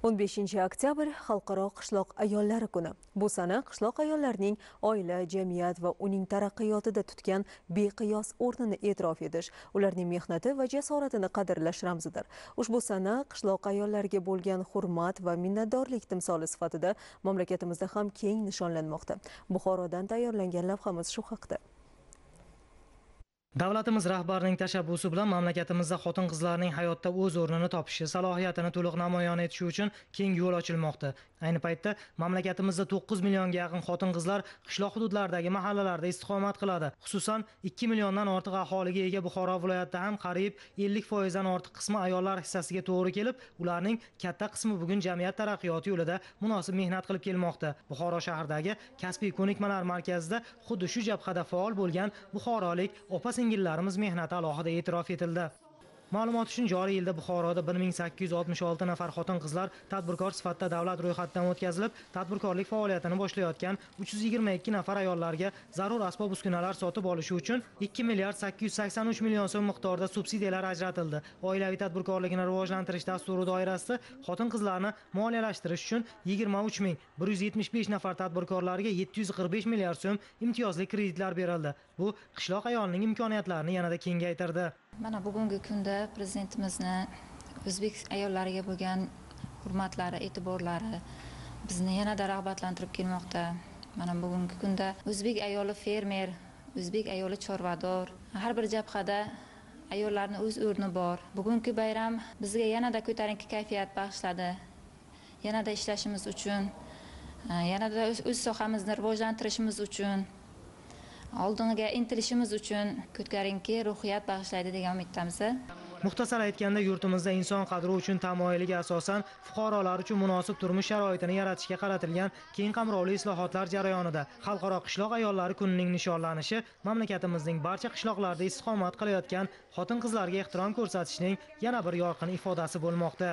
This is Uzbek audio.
15 oktyabr Xalqaro qishloq ayollari kuni. Bu sana qishloq ayollarining oila, jamiyat va uning taraqqiyotida tutgan beqiyos o'rnini e'tirof etish, ularning mehnati va jasoratini qadrlash ramzidir. Ushbu sana qishloq ayollariga bo'lgan hurmat va minnatdorlik timsoli sifatida mamlakatimizda ham keng nishonlanmoqda. Buxorodan tayyorlangan lavhamiz shu haqda. Davlatimiz rahbarining tashabbusi bilan mamlakatimizda xotin-qizlarning hayotda o'z o'rnini topishi, salohiyatini to'liq namoyon etishi uchun keng yo'l ochilmoqda. Ayni paytda mamlakatimizda 9 millionga yaqin xotin-qizlar qishloq hududlaridagi mahallalarda istiqomat qiladi. Xususan, 2 milliondan ortiq aholiga ega Buxoro viloyatida ham qariyb 50% dan ortiq qismi ayollar hissasiga to'g'ri kelib, ularning katta qismi bugun jamiyat taraqqiyoti yo'lida munosib mehnat qilib kelmoqda. Buxoro shahridagi kasbiy ko'nikmalar markazida xuddi shu jabhada faol bo'lgan buxorolik opa singillarimiz mehnati alohida e'tirof etildi. Ma'lumot uchun, joriy yilda Buxoroda 1866 nafar xotin-qizlar tadbirkor sifatida davlat ro'yxatidan o'tkazilib, tadbirkorlik faoliyatini boshlayotgan 322 nafar ayollarga zarur asbob-uskunalar sotib olishi uchun 2 milliard 883 million so'm miqdorida subsidiyalar ajratildi. Oilaviy tadbirkorlikni rivojlantirish dasturi doirasida xotin-qizlarni moliyalashtirish uchun 23175 nafar tadbirkorlarga 745 milliard so'm imtiyozli kreditlar berildi. Bu qishloq ayolining imkoniyatlarini yanada kengaytirdi. Mana bugungi kunda prezidentimizni o'zbek ayollariga bo'lgan hurmatlari, e'tiborlari bizni yanada rag'batlantirib kelmoqda. Mana bugungi kunda o'zbek ayoli fermer, o'zbek ayoli chorvador, har bir jabhada ayollarning o'z o'rni bor. Bugungi bayram bizga yanada ko'tarinki kayfiyat bag'ishladi. Yanada ishlashimiz uchun, yanada o'z sohamizni rivojlantirishimiz uchun, oldinga intilishimiz uchun ko'tarinki ruhiyat bag'ishlaydi degan umiddamiz. Muxtasar aytganda, yurtimizda inson qadri uchun tamoyiliga asosan fuqarolar uchun munosib turmush sharoitini yaratishga qaratilgan keng qamrovli islohotlar jarayonida Xalqaro qishloq ayollari kunining nishonlanishi mamlakatimizning barcha qishloqlarida istiqomat qilayotgan xotin-qizlarga ehtirom ko'rsatishning yana bir yorqin ifodasi bo'lmoqda.